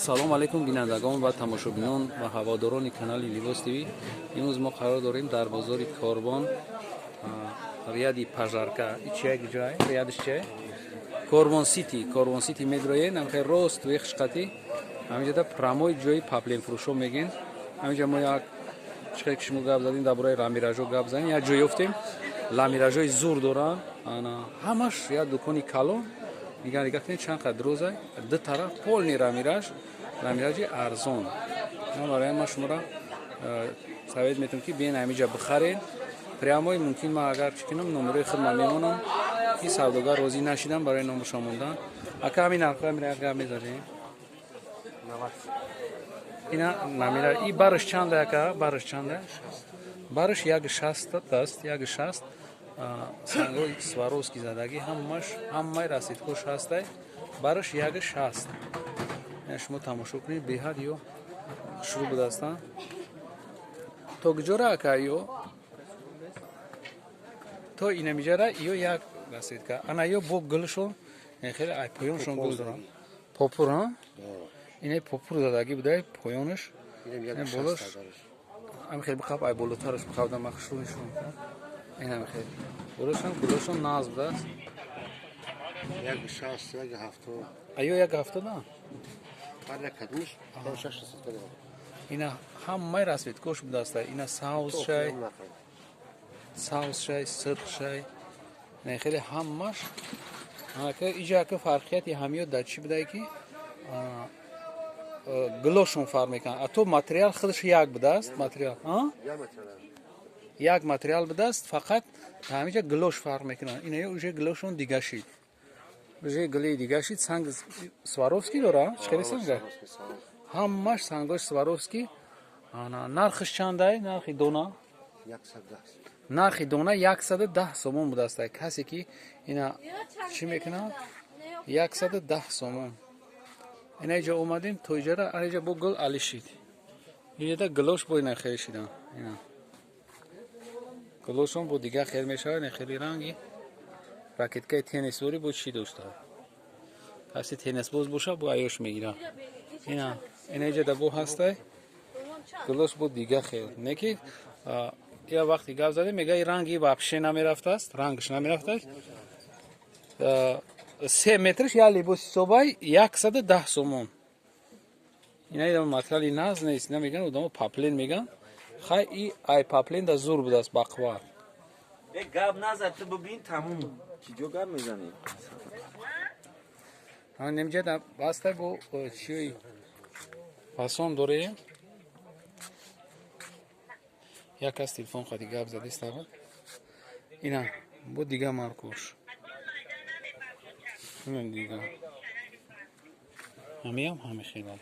Салом алейкум, бинандагон ва тамошобинон ва ҳаводорони канали Либос ТВ. Имрӯз мо қарор дорем дар бозори Корбон, ряди Пожарка. Чия ҷой? Рядиш чия? Корбон Сити. Корбон Сити медроен, ҳамхел рост вехшқати. Ҳаминҷода прямой ҷои паплен фурӯшо мегин. Ҳаминҷа мо як чихел ки шумо гап задем, дар бораи ламиражо гап занем, як ҷой ёфтем. Ламиражои зур доранд. Ана ҳамаш як дукони калон. Нигар, нигар кунед, чанд қадр розай. Ду тараф полный ламираж, ламиражи арзон. Ман барои ман шуморо совет метавам, ки биен ҳаминҷа бихарен. Прямой мумкин ман агар чӣ кунам, номерои худман мемонам, ки савдогар розӣ нашидам барои номашон мондан. Ака, ҳамин нархҳо ҳамин як гап мезанем. Ина намира и бараш чанда, ака? Бараш чанда? Бараш 1,60 аст, 1,60. Сангои Сваровский задагӣ, ҳамаш, ҳамаи расцветкош ҳастай. Бараш 1,60. Шумо тамошо кунед, беҳад ё хушрӯ будастанд. То куҷора, ака, ё? То инамиҷара ё як расцветка. Ана ё бо гулшон, хеле ай поёншон гул доранд. Попур, а? Ине попур задагӣ будай поёнаш. Болош ами хеле биқаб, ай болотараш биқаб, ман хушрӯ нишон. Инам хеле. Болошон гулошон наз будааст. 1,60, 1,70. Аё 1,70, а? Ҳар як кадмиш шаш расцветка дорад. Ина ҳамаи расцветкош будааст. Ина савз шай, савз шай, сирх шай. Не хеле ҳамаш. Ака, иҷа ака, фарқияти ҳамиё дар чӣ будай, ки гулошон фарқ мекунад. А то материал худаш як будааст, материал. А? Як материал будааст, фақат ҳамиҷа гулош фарқ мекунад. Ина уже гулошон дига шид. Уже гули дига шид, санг Сваровский дора? Чӣ хеле санга? Ҳамаш сангош Сваровский. Ана нархиш чандай? Нархи дона? Нархи дона 110 сомон будааст. Касе ки ина чӣ мекунад? 110 сомон. Ина иҷа омадем, то иҷара аиҷа бо гул алишид. Иҷада гулош бо ина хел шидан. Ина. Гулошон бо дигар хел мешавад, ина хели ранги ракеткаи теннисворӣ бо чӣ дошта. Касе теннисбоз боша, бо аёш мегирад. Ина, ина иҷада бо ҳастай. Гулош бо дигар хел. Не ки я вақти гап задем, мега и ранги вообще намерафтааст, рангш намерафтааст. 3 метрш як либоси ҳисобай 110 сомон. Ина материали наз нест, ина меган одамо паплен меган. Хай, и ай паплен да зур будааст, бақувват. Э, гап назад, ту бибин, тамом. Чӣ ҷо гап мезанӣ? Немҷа бастай бо чиёи фасон дорем. Як кас телефон қади гап задест. Ина бо дига маркош. Ина дига. Ҳамиам ҳами хелал.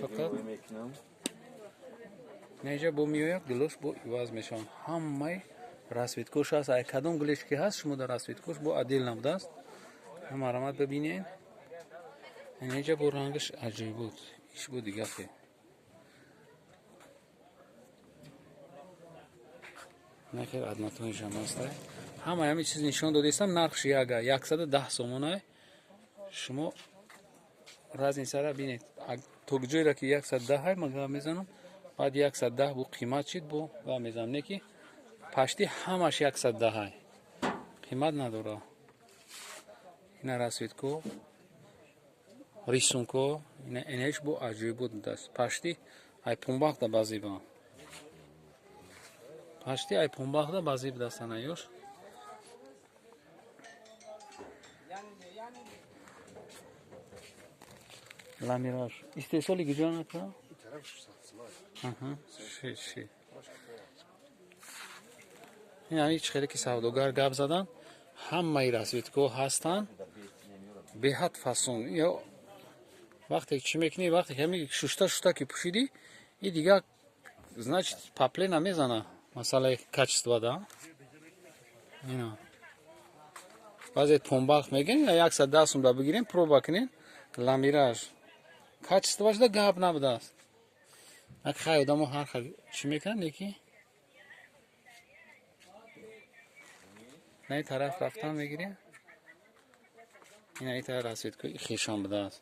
Фақат неҷа бо меояд, гулош бо иваз мешаванд. Ҳамаи расцветкош ҳаст. Ай кадом гулеш ки ҳаст, шумо дар расцветкош бо отдел набудааст. Марамат бибинед. Инҷа бо рангаш аҷоиб буд. Иш бо дига хел. Нахел однотонишам ҳаст. Ҳамаи ҳамин чиз нишон додистам, нархш яга 110 сомонай. Шумо разницара бинед. То ҷойра ки 110 ҳай, ман гап мезанам, баъд 110 бу қимат шид, бо гап мезанам. Не ки пашти ҳамаш 110 ҳай. Қимат надора. Ина расцветко, рисунко, ина инаш бо аҷоибот будааст. Пашти ай пунбахта базиба. Пашти ай пунбахта бази будааст ана ёш. Ламираж. Истеҳсоли куҷо нака? Ши, ши. Ин ҳамин чӣ хеле ки савдогар гап задан, ҳамаи расцветкаҳо ҳастанд, беҳад фасон. Ё вақте чӣ мекунӣ, вақте ҳами шушта шушта ки пӯшидӣ, и дигар значит папле намезана. Масъалаи качества да. Ина. Баъзе тонбалх мегӯянд, ина 110 сум да бигирем, проба кунем, ламираж. Качествоаш да гап набудааст. Ак хай одамо ҳар хел чӣ мекунанд, неки? На ин тараф рафтан мегирем. Ина ин тараф расцветкои хешон будааст.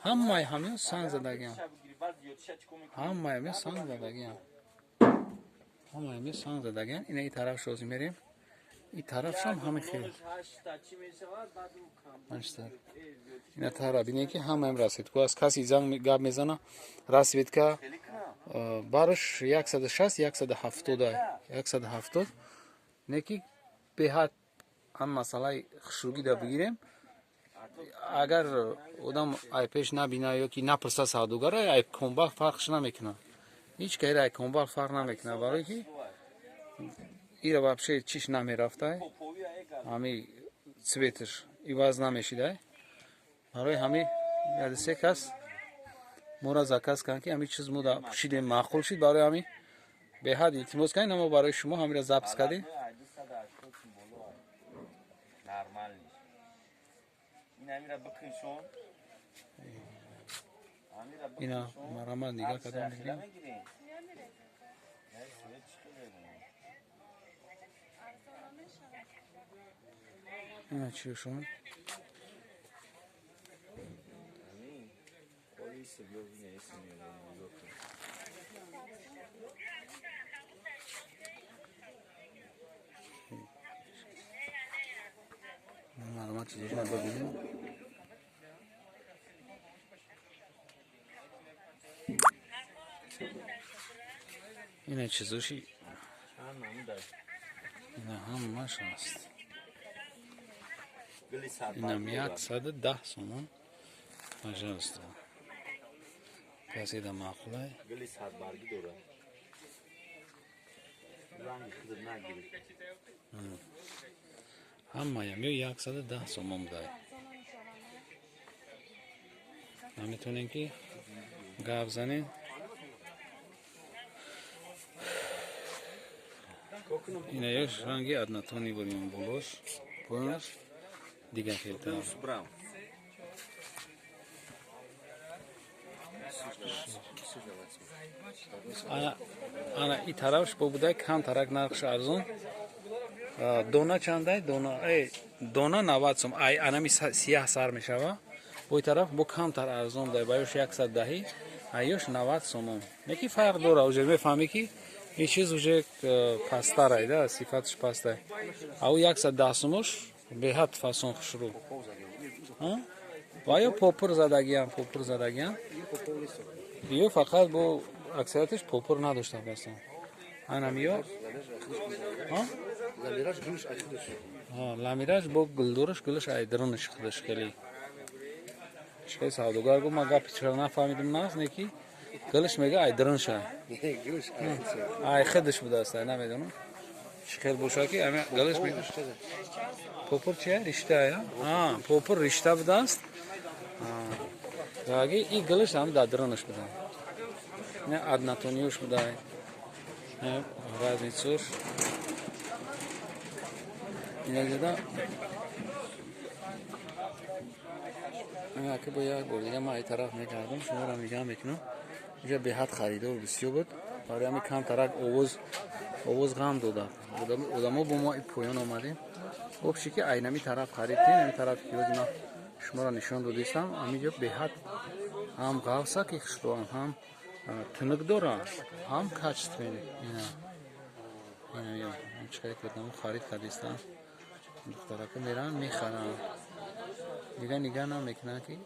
Ҳамаи ҳамин санг задагиам. Ҳамаи ҳамин санг задагиам. Ҳамаи ҳамин санг задагиам. Ина и тараф шози мерем. И тарафшам ҳамин хел. Ина тара бинем ки ҳамаам расветка аст. Каси занг гап мезана расветка барш 160 170 170 неки беҳад ҳам масъалаи хушругида бигирем. Агар одам ай пеш набина ё ки напурса савдогара, ай комбал фарқш намекунад. Ҳеҷ кайра ай комбал фарқ намекунад, барое ки ира вообще чиш намерафтай, ҳами цветаш иваз намешидай. Барои ҳами яде кас моро заказ карданд, ки ҳами чиз мо да пӯшидем, маъқул шид. Барои ҳами беҳад илтимос кардем, мо барои шумо ҳамира запис кардем. Ина марамат нигаҳ кардам, бигирем. Ина чиёшон. Марамат чизошона бибинем. Ина чизоши ина ҳамаш ҳаст. Инам 110 сомон. Пожалуйста. Касе да маъқулай. Гули садбаргӣ дорад. Ранги худат нагирӣ. Ҳамаям ё 110 сомон будай. Наметонем ки гап занем. Ина ёш ранги однотонный бурим болош, поёнаш дигар хелтар. Ана и тарафш бо будай камтарак нархш арзон. Дона чандай? Дона дона 90 сом. Ай анами сияҳ сар мешава. Бо тараф бо камтар арзон будай, ба ёш 110, ай ёш 90 сомон. Неки фарқ дора, уже мефаҳмӣ ки ин чиз уже пасттарай да, сифаташ пастай. Ау 110 сомош беҳад фасон хушрӯ. Ва ё попур задагиам, попур задагиам. Ё фақат бо аксарияташ попур надошта фасон. Анам ё ламираш бо гулдораш, гулаш ай дарунаш худаш хеле. Шхел савдогар гуфт, ман гапи чиро нафаҳмидам нағз, неки гулаш мега ай дарунша. Ай худаш будааст, ай намедонам. Чӣ хел боша ки ами гулаш мега. Попур чия? Ришта я? Попур ришта будааст. Раги и гулаш ҳам дар дарунаш буда. Не однотониюш буда. Не разницуш. Ина ҷуда. Ана ки бо як бор дига ман ай тараф мегардам, шуморо нигаҳ мекунам. Инҷа беҳад харидор бисёр буд. Барои ҳамин камтарак овоз ғам дода. Одамо бо мо поён омадем. Вообще ки айнами тараф харид кунем, ами тараф ки ёди ман шуморо нишон додистам, ҳаминҷо беҳад ҳам ғафса ки хушрӯам, ҳам тунук дора, ҳам качественный. Ина ина ё чӣ ки одамо харид кардистан. Духтарака меран мехаранд. Дига нигаҳ намекунанд ки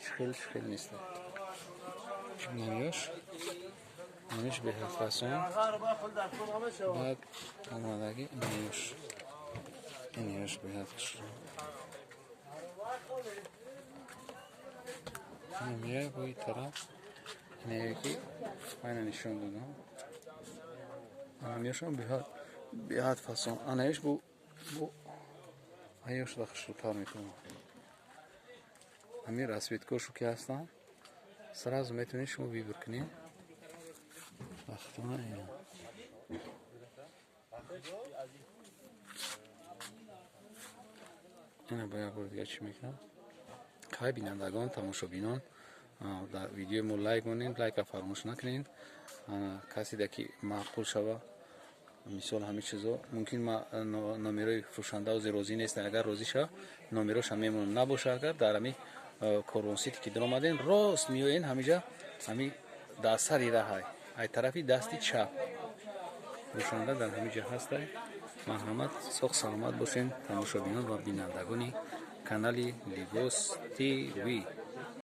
чӣ хел нест. Намёш намеш беҳад фасон. Баъд омадаги намёш инёш беҳад хушрӯ. Мея бо ин тараф инае ки айна нишон додам. Анамёшам беҳад фасон. Анаеш бо аёш да хушрӯтар мекунам. Ҳамин расветкошу ки ҳастанд, сразу метавонед шумо выбор кунед. Вақтона ина. Ина бо як бор дига чӣ мекунам? Хай бинандагон, тамошобинон, дар видеои мо лайк монед, лайка фаромӯш накунед. Каседа ки маъқул шава, мисол ҳамин чизо, мумкин ма номерои фурӯшанда ози розӣ нест, агар розӣ шава, номероша мемонам. Набоша агар дар ҳамин Корвон Сити ки даромаден, рост меоен, ҳамиҷа ҳами дар сари раҳай, ай тарафи дасти чап фурӯшанда дар ҳамиҷа ҳастай. Марҳамат, соғ саломат бошен, тамошобинон ва бинандагони канали Либос ТВ.